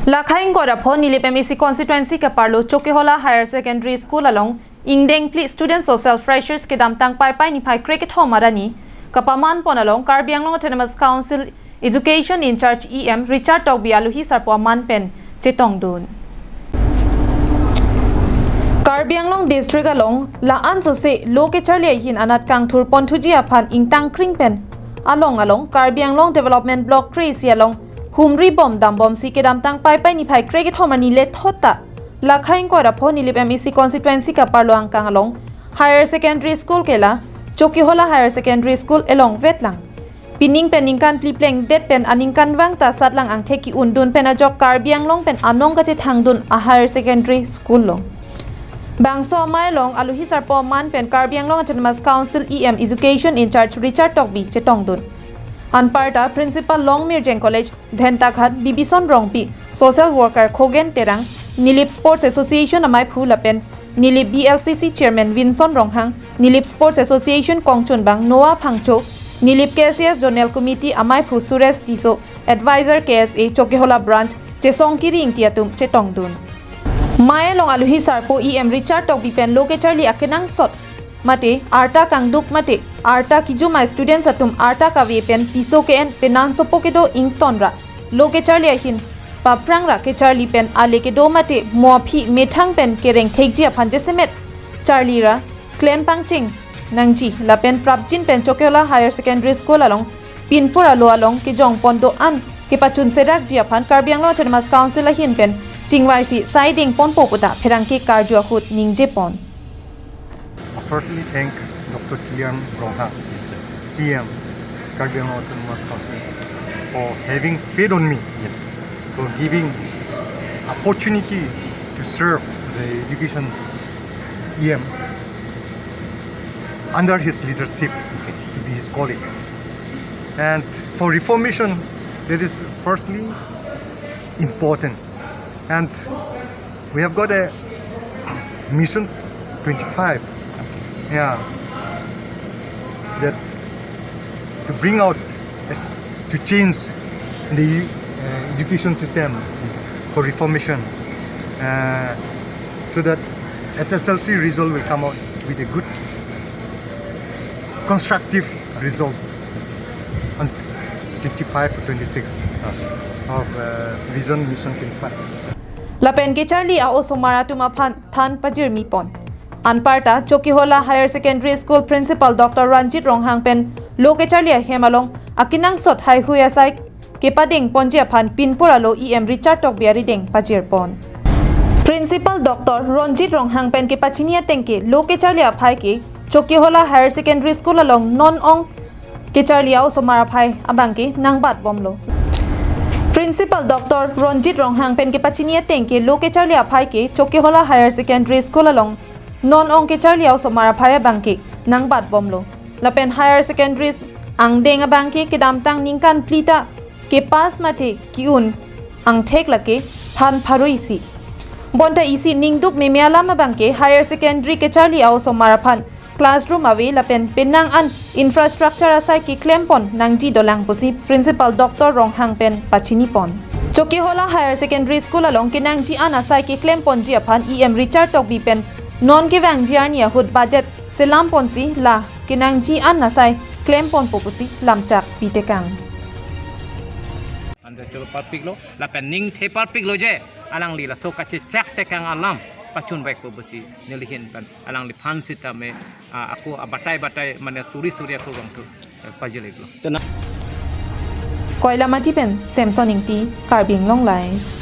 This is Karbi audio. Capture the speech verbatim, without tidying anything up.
Lakhai ingkoi ra pho Nilip M A C constituency keparlo Chokihola Higher Secondary School along ingdeng phli student social freshers kedamtang Paipai niphai krekethom arni kapaman pon along Karbi Anglong Autonomous Council Education in-charge E M Richard Tokbi aluhi sarpo aman pen chetongdun. Karbi Anglong District along la-an sose lo kecharli ahin anat kangthur ponthuji aphan ingtangkring pen along along Karbi Anglong Development Block kre-isi along humri bom dambomsi kedamtang Paipai niphai krekethom arni lethot ta Lakhai ingkoi ra pho Nilip M A C constituency keparlo angkang along Higher Secondary School ke la Chokihola Higher Secondary School along vetlang. Pining pen ningkan phli plengdet pen aningkanvang ta satlang angthek ki-undun pen ajok Karbi Anglong pen anong kachethangdun a higher secondary school lo. Bangso amei along aluhi sarpo aman pen Karbi Anglong Autonomous Council E M Education in-charge Richard Tokbi chetongdun. Anparta Principal Longmirjeng College, Dhentaghat, Bibison Rongpi, social worker Khogen Terang, Nilip Sports Association amaiphu lapen Nilip B L C C Chairman Vinson Ronghang, Nilip Sports Association kongchunbang Noah Phangcho, Nilip K C S Zonal Committee amaiphu Suresh Tisso, Advisor K S A Chokihola Branch Chesong Kiri Ingti atum chetongdun. Mei along aluhi sarpo E M Richard Tokbi pen lo kecharli akenangsot mate arta kangduk mate arta kijuma students atum arta kave pen piso ke-en penan sopo kedo ingtonra lo kecharli ahin paprangra kecharli pen ale kedo mate mo aphi methang pen kereng thekji aphan jasemet charli ra klem pangcheng nangji lapen prapjin pen Chokihola Higher Secondary School along pinpur alo along kejong pon do-an kepachun serakji aphan Karbi Anglong Autonomous Council ahin pen chingvaisi saideng ponpo puta pherangke karju ahut ningje pon. I firstly thank Doctor Tuliram Ronghang, Yes, sir. C M, Karbi Anglong Autonomous Council, for having faith on me, Yes. for giving opportunity to serve the education E M under his leadership, Okay. to be his colleague. And for reformation, that is firstly important. And we have got a mission twenty-five. Yeah. That to bring out, as, to change the uh, education system for reformation, uh, so that H S L C result will come out with a good, constructive result on twenty-five or twenty-six of uh, Vision Mission twenty-five. Lapen kecharli a-osomar atum aphan than pajirmi pon. Anparta Chokihola Higher Secondary School Principal Doctor Ranjit Ronghang pen lo kecharli ahem along akenangsot haihui asai kepadeng ponji aphan pinpur alo E M Richard Tokbi arideng pajir pon. Principal Doctor Ranjit Ronghang pen kepachini ateng ke lo kecharli aphai ke Chokihola Higher Secondary School along non ong kecharli a-osomar aphai abang ke nangbat bomlo. Principal Doctor Ranjit Ronghang pen kepachini ateng ke lo kecharli aphai ke Chokihola Higher Secondary School along non ong kecharli a-osomar aphai abang ke nangbat bomlo. Lapen higher secondaries angdeng abang ke kedamtang ningkan phli ta kepass mate ki-un angthek lake phan pharo isi. Bonta isi ningduk meme alam abang ke higher secondary kecharli a-osomar aphan classroom ave lapen penang an infrastructure asai keklem pon nangji dolang pusi Principal Doctor Ronghang pen pachini pon. Chokihola Higher Secondary School along kenangji an asai keklem ponji aphan E M Richard Tokbi pen non kevangji arni ahut budget selam ponsi la kenangji an asai klem ponpo pusi lamchak pitekang. Anja cholo parpiklo, lapen ningthe parpiklo je, alangli laso kachechak tekang alam pachunvekpo pusi nelihin pen alangliphan sitame, ah, ako abatai batai mane suri suri ako bangthu, eh, pajiliklo. Koilamati pen Samson Ingti, Karbi Anglong Live.